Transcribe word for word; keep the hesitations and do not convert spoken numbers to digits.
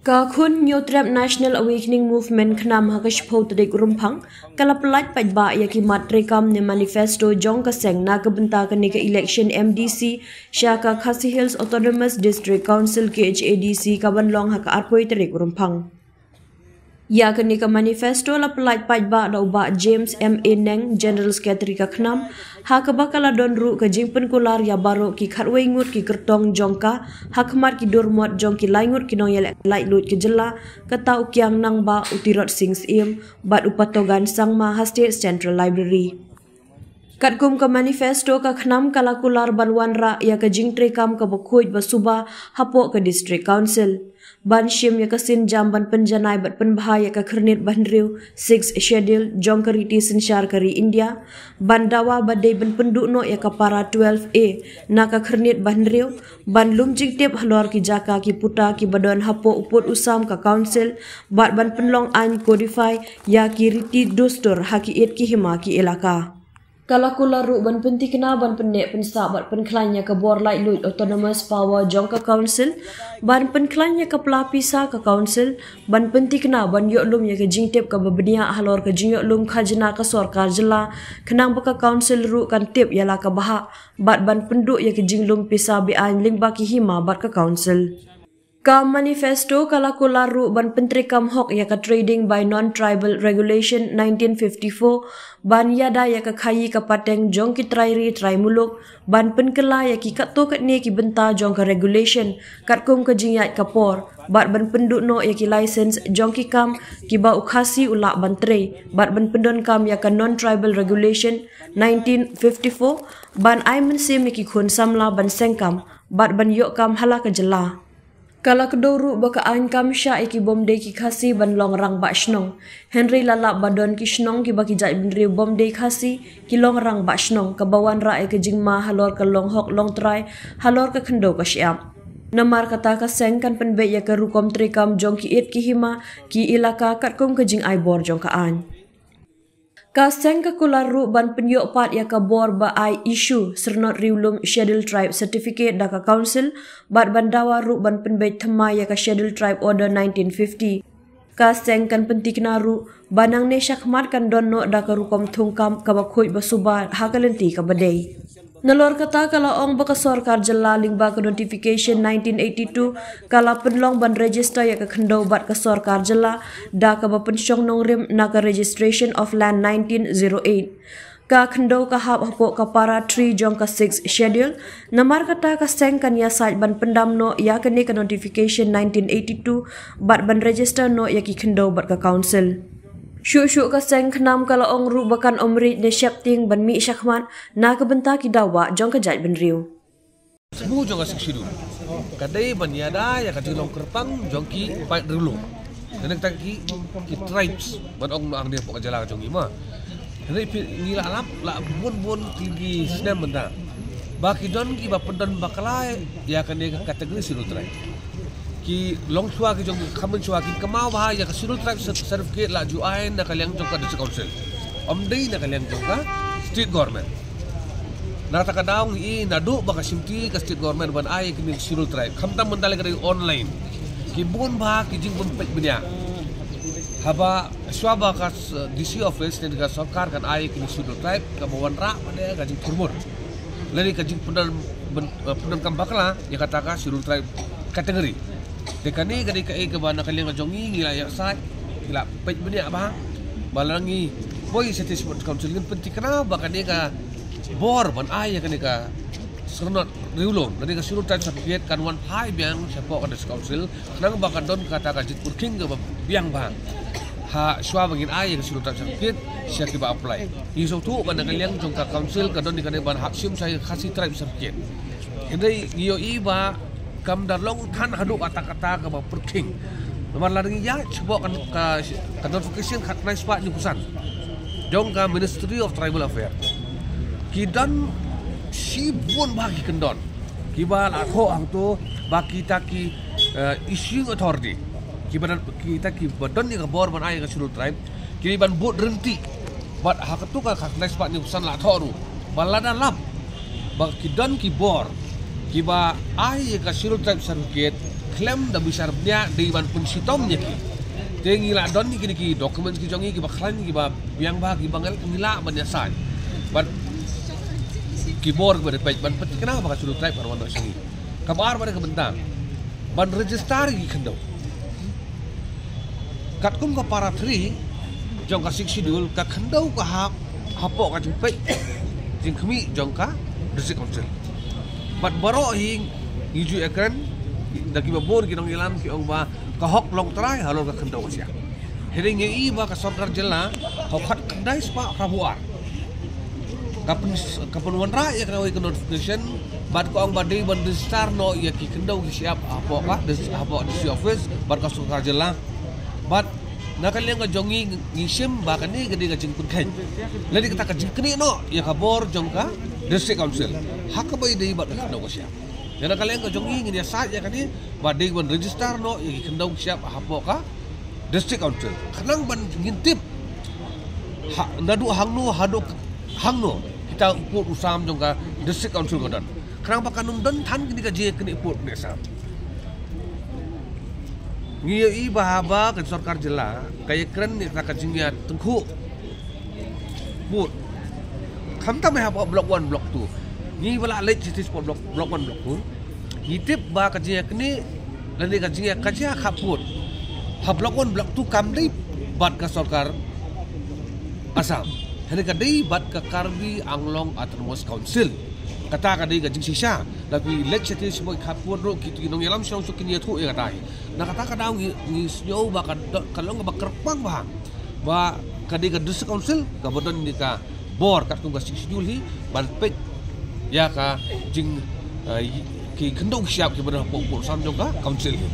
Ka Khun Hynñiewtrep National Awakening Movement KHNAM ha ka shiphew tarik Rymphang ka la pyllait paidbah ïa ki mat treikam ne manifesto jong ka seng na ka bynta kane ka election M D C sha ka Khasi Hills Autonomous District Council, K H A D C, ka ban long ha ka arphew tarik Rymphang. Ïa kane ka manifesto la pyllait paidbah da u Bah James M A Neng, General Secretary ka KHNAM, ha kaba ka la don ruh ka jingpynkular ïa baroh ki khatwei ngut ki kyrtong jong ka ha khmat ki durmot jong ki lai ngut ki nongïaleh laitluid ka jylla, kata u Kiang Nangbah, u Tirot Sing Syiem bad u Patogan Sangma ha State Central Library. Katkum ka manifesto, ka KHNAM ka la kular ban wanrah ïa ka jingtreikam kaba khuid ba suba hapoh ka District Council, ban shim ïa ka sienjam ban pynjanai bad pynbha ïa ka Khyrnit ba Hynriew, Sixth Schedule, jong ka riti synshar ka ri India, ban dawa ba dei ban pynduh noh ïa ka para twelve A na ka Khyrnit ba Hynriew, ban lum jingtip halor ki jaka ki puta kiba don hapoh u pud u sam ka Council, bad ban pynlong aiñ, codify ïa ki riti dustur ha ki ïit ki hima ki elaka. Ka la kular ruh ban pyntikna ban pynneh pynsah bad pynkhlaiñ ïa ka bor laitluid, autonomous power, jong ka Council, ban pynkhlaiñ ïa ka pla pisa ka Council, ban pyntikna ban ïoh lum ïa ka jingtip kaba bniah halor ka jingïoh lum khajna ka sorkar jylla, khnang ba ka Council ruh kan tip ïa la ka bhah, bad ban pynduh ïa ka jinglum pisa be-aiñ lyngba ki hima bad ka Council. Ka manifesto ka la kular ruh ban pyntreikam hok ïa ka Trading by Non-Tribal Regulation nineteen fifty-four, ban ïada ïa ka khaïi ka pateng jong ki trai ri trai muluk, ban pynkylla ïa ki katto katne ki bynta jong ka regulation, katkum ka jingïaid ka por, bad ban pynduh noh ïa ki license jong ki kam kiba u Khasi u lah ban trei, bad ban pyndonkam ïa ka Non-Tribal Regulation nineteen fifty-four, ban ai mynsiem ïa ki khun samla ban seng kam bad ban ïoh kam ha la ka jylla. Ka la kdew ruh ba ka aiñ kam shah ïa ki bym dei ki Khasi ban long rangbah shnong. Hynrei la lap ba don ki shnong kiba ki jaitbynriew bym dei Khasi ki long rangbah shnong, kaba wanrah ïa ka jingma halor ka long hok long trai halor ka khyndew ka shyiap. Namar kata, ka seng kan pynbeit ïa ka rukom treikam jong ki ïit ki hima ki elaka katkum ka jingai bor jong ka aiñ. Ka seng ka kular ruh ban pynïoh pat ïa ka bor ba ai issue syrnod riewlum Schedule Tribe certificate da ka Council, bad ban dawa ruh ban pynbeit thymmai ïa ka Schedule Tribe Order nineteen fifty. Ka seng kan pyntikna ruh ba nangne shakhmat kan don noh da ka rukom thungkam kaba khuid ba suba ha ka lynti kaba dei. Nalor kata, ka la ong ba ka sorkar jylla lyngba ka notification nineteen eighty-two ka la pynlong ban register ïa ka khyndew bad ka sorkar jylla da kaba pynshong nongrim na ka Registration of Land nineteen zero eight. Ka khyndew ka hap hapoh ka para three jong ka Sixth Schedule. Namar kata, ka seng kan ïasaid ban pyndam noh ïa kane ka notification nineteen eighty-two bad ban register noh ïa ki khyndew bad ka Council. Shuh shuh, ka seng KHNAM ka la ong ruh ba kan ym rit ne sheptieng ban mih shakhmat na ka bynta ki dawa jong ka jaitbynriew. Smu jong ka Sixth Schedule ka dei ban ïada ïa ka jinglong kyrpang jong ki paid riewlum, kane kita ki, ki tribes ban ong noh hangne hapoh ka jylla ka jong ngi ma. Hynrei phi, ngi la lap la bun bun ki, ki snem mynta ba ki don kiba pyndon bakla ïa kane ka category Schedule Tribe. Ki longshuwa ki jong ki, kham mynshuwa ki kynmaw ba ïa ka Schedule Tribe cer-, certificate la ju ai na ka liang jong ka District Council, ym dei na ka liang jong ka State Government. Na kata ka daw ngi i naduh ba ka shimti ka State Government ban ai kine ki Schedule Tribe, khamtam mynta lei ka dei online. Ki bun bha ki jingbym peit bniah. Haba shuwa ba ka s-, D C office ne ka sorkar kan ai kine ki Schedule Tribe, kaba wanrah pat de ka jingthurmut lane ka jingpyndon, pyn-, eh, pyndonkam bakla ïa kata ka Schedule Tribe category. Te kane ka dei kaei kaba na ka liang ka jong ngi ngi la ïasaid, ngi la peit bniah bha. Ba la ngi poi State Sports Council ngin pyntikna ba kane ka bor ban ai ïa kane ka syrnod riewlum lane ka Schedule Tribe certificate kan wan phai biang shapoh ka District Council, khnang ba kan don kata ka jingpyrkhing kaba biang bha ha shuwa ba ngin ai ïa ka Schedule Tribe certificate sha kiba apply. Ngi sngewthuh ba na ka liang jong ka Council ka don ïa kane ban hap shim sha ïa ka Khasi Tribe certificate. Hynrei ngi ïohi ba kam da long than haduh katta katta kaba pyrkhing. Namar lada ngi ïa shapoh ka, ka, ka notification khatkhyndai spah hynñiewphew san jong ka Ministry of Tribal Affairs, ki don shibun bha ki kyndon kiba la thoh hangto ba kita ki, eh, issuing authority, kiba don, kita kiba don ïa ka bor ban ai ïa ka Schedule Tribe, ki dei ban bud ryntih. Bad ha kato ka khatkhyndai spah hynñiewphew san la thoh ruh ba lada lap ba ki don ki bor kiba ai ïa ka Schedule Tribe certificate khlem da bishar bniah dei ban pynshitom ïa ki. Te ngi la don ïa kine ki documents ki jong ngi kiba khlaiñ, kiba biang bha, kiba ngi lah ban ïasaid. Bad ki bor kiba dei peit ban peit kane ba ka Scheduled Tribe ar wan noh sha ngi. Kaba ar ba dei ka bynta ban register ïa ki khyndew. Katkum ka para three jong ka Sixth Schedule, ka khyndew ka hap hapoh ka jingpeit jingkhmih jong ka District Council. Bad baroh hi ngi ju ïakren da kiba bun ki nongïalam, ki ong ba ka hok long trai halor ka khyndew ka shyiap. Hynrei ngi i ba ka sorkar jylla ha u khatkhyndai spah phra phew ar ka pyn, ka pynwanrah ïa kawei ka notification bad ka ong ba dei ban register noh ïa ki khyndew ki shyiap hapoh ka dis, hapoh D C office bad ka sorkar jylla. Bad na ka liang ka jong ngi, ngi shim ba kane ka dei ka jingpynkheiñ lane kata ka jingknieh noh ïa ka bor jong ka District Council ha kaba ïadei bad ka khyndew ka shyiap. Ïa na ka liang ka jong ngi ngin ïasaid ïa kane ba dei ban register noh ïa ki khyndew ki shyiap hapoh ka District Council khnang ban ngin tip ha, naduh hangno haduh hangno kita u pud u sam jong ka District Council ka don, khnang ba kan ym don than kine ka jingïaknieh pud knieh sam. Ngi ïohi ba haba ka sorkar jylla ka ïakren ïa kata ka jingïatyngkhuh pud, khamtam hapoh Block One, Block Two, ngi ba la leit sha stage hapoh Block, Block One, Block Two, ngi tip ba ka jingïaknieh lane ka jingïakajia khap pud ha Block One, Block Two kam dei bad ka sorkar Assam, hynrei ka dei bad ka Karbi Anglong Autonomous Council. Kata ka dei ka jingshisha. La phi leit sha stage hapoh khap pud ruh, kito ki nongïalam shnong suk kin ïathuh ïa kata hi. Na kata ka daw ngi, ngi sngew ba ka do, ka long kaba kyrpang bha ba ka dei ka District Council kaba don ïa ka bor katkum ka Sixth Schedule hi ban peit ïa ka jing, eh, ki khyndew ki shyiap kiba don hapoh pud u sam jong ka Council hi.